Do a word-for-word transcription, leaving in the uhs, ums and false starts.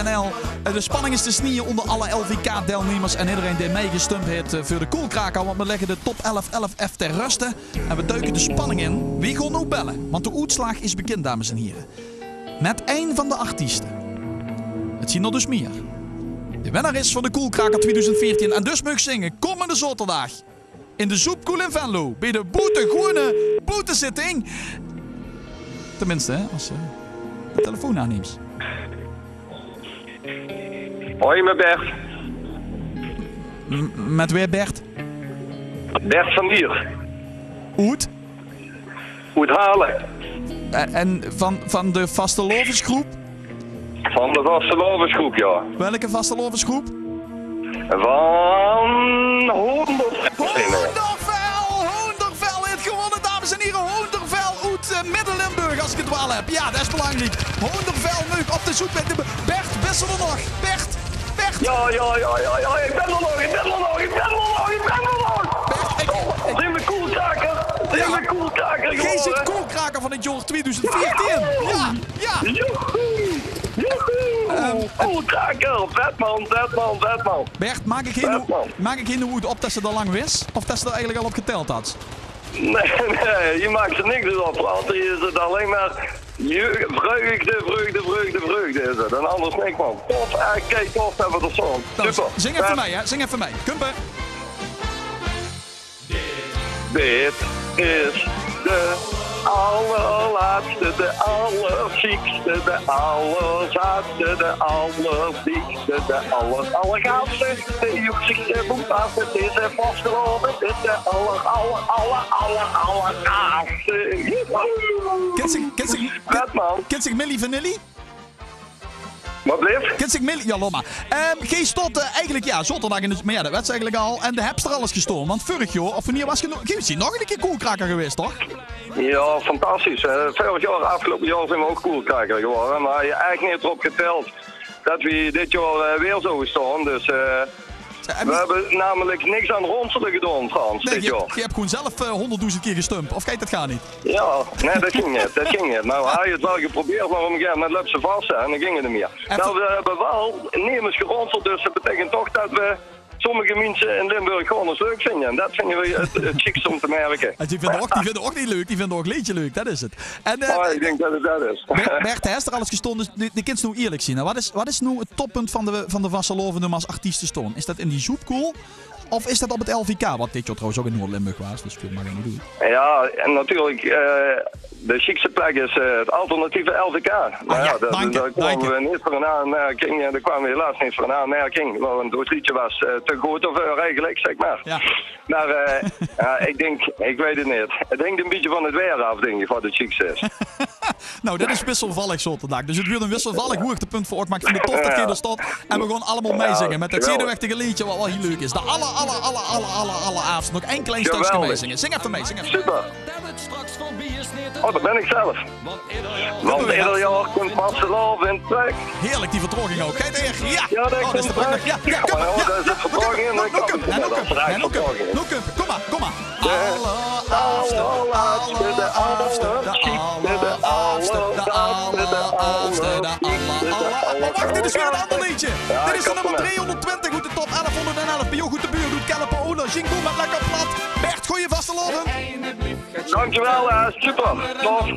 N L. Eh, de spanning is te snieje ónger alle L V K-deilnummers en ederein dae mei gestump haet, eh, veur de Koelkraker. Want we lègke de top elf elf effe ter ruste en we duike de spanning in. Wie gaon noe belle? Want de oetslaag is bekind, dames en hiere. Mit ein van de artieste. Het zien d'r dus mier. De winnaar is van de Koelkraker twieëdoezend veertien en dus maag zinge kómmende zaoterdaag in de Zoepkoel in Venlo, bie de boetegoeëne boetezitting. Tenminste, hè, es se de telefoon aannums. Hoi, mit Bert. M-, mit wae, Bert? Bert van Dier. Oet? Oet Hale. En, en van, van de vastelaovesgroep? Van de vastelaovesgroep, jao. Welke vastelaovesgroep? Van Hoondervel. Hoondervel! Hoondervel haet gewónne, dames en hiere. Hoondervel oet, eh, Midde-Limburg, es ik het waal heb. Jao, det is belangriek. Hoondervel, leuk. Op de zoek mit de Be-, Bert, bis se d'r nog? Bert, Bert. Jao, jao, jao, jao, jao. Ik bin d'r nog, ik bin d'r nog, ik bin d'r nog, ik bin d'r nog. Bert, ik, ik... Zeen we Koelkraker? Zeen we Koelkraker gewore? Geej zeet Koelkraker van het jaor twieëdoezend veertien. Jao, jao. Joehoe! Joehoe! Ehm, Koelkraker! Vet man, vet man, vet man. Bert, maak ik hiej noe, maak ik hiej noe oet op det se d'r lang wis? Of det se d'r eigelik al op geteld had? Nae, nae, hiej maak se niks oet op. Want hiej is het allein mer vreugde, vreugde, vreugde, vreugde is het. En anders niks, man. Tof, eh, kei tof det we d'r staon. Super. Zing effe mei, hè. Zing effe mei. Kump, hè. Dit is de allerlaatste, de allersjiekste, de allerzaatste, de allerdiekste, de aller-, allergaafste, de joekziekste, boempaste, deze vastelaovend is de aller-, aller-, aller-, aller-, allergaafste. Joehoe! Kins se, kins se, kins se Milli Vanilli? Wat bleef? Kins se Milli, jao, laot mer. Ehm, geej staot, eh, eigelik, jao, zaoterdaag in de, mer jao, det wets se eigelik al. En de hebs d'r al ins gestaon. Want vörig jaor, of wienie waas ge nog, geej zeet nog ein kier Koelkraker gewaes, toch? Jao, fantastisch. Eh, vörig jaor, aafgeloupe jaor zeen we ouch Koelkraker gewore. Mer haje ech neet d'rop geteld det we dit jaor, eh, weer zouwe staon. Dus, eh, we hebbe namelik niks aan ronsele gedaon, Frans, dit jaor. Nae, geej, geej hebt gewoen zelf, eh, hónderddoezend kier gestump. Of geit det gaar neet? Jao, nae, det ging neet, det ging neet. Mer we haje het waal geprobeerd, mer op ein gegaeve moment löp se vas, hè, en dan ging het neet mier. Mer we hebbe waal nemes geronseld, dus det beteikent toch det we sommige minse in Limburg gewoen ins leuk vinje. En det vinje we het, het sjiekste óm te merke. En die vinje ouch, die vinje ouch neet leuk, die vinje ouch leedje leuk, det is het. En, eh, Mer ik dink det het det is. Ber-, Bert, hae is d'r al ins gestaon, dus de, de kins noe ierlik zien. Wat is, wat is noe het toppunt van de, van de vastelaovend óm es artiest te staon? Is det in die Zoepkoel? Of is det op het L V K, wat dit jaor trouwens ouch in Noord-Limburg waas, dus väöl maak het neet oet. Jao, en natuurlik, eh, de sjiekste plek is, eh, het alternatieve L V K. Ah, jao, det, dank je, dao kómme we neet veur in aanmerking. Jao, dao kwame we helaas neet veur in aanmerking. Want het liedje waas, eh, te good d'rveur eigelik, zèk mer. Jao. Mer, eh, jao, ik dink, ik weit het neet. Het hingk ein bietje van het waer aaf, dink ik, wat het sjiekste is. Nou, det is wisselvallig zaoterdaag. Dus het wuuert ein wisselvallig hoegtepunt veur uch, mer ik vinj het tof det geej d'r staot. En we gaon allemaol meizinge mit het zenuwechtige leedje wat waal hiel leuk is. De aller, aller, aller, aller, aller, alleraafste. Nog ein klein stökske meizinge. Zing effe mei, zing effe mei. Super. Oh, det bin ik zelf. Want eder jaor kump vastelaovend trök. Heerlik, die vertraging ouch. Geit 'r? Jao. Jao, det is de trök. Jao, jao, kump. Noe kump 'r. Noe kump 'r. Kom mer, kom mer. De allerlaatste, de allersjiekste, de allerlaatste, de allerlaatste, de aller-, aller-, oh, wach, dit is weer ein ander leedje. Dit is de nummer driehonderdtwintig oet de top elfhonderdelf. Bie uch oet de buurt, oet Kellepe-Ola. Jing boem, het lekker plat. Bert, goeie vastelaovend. Dankjewel, eh, super. Tof.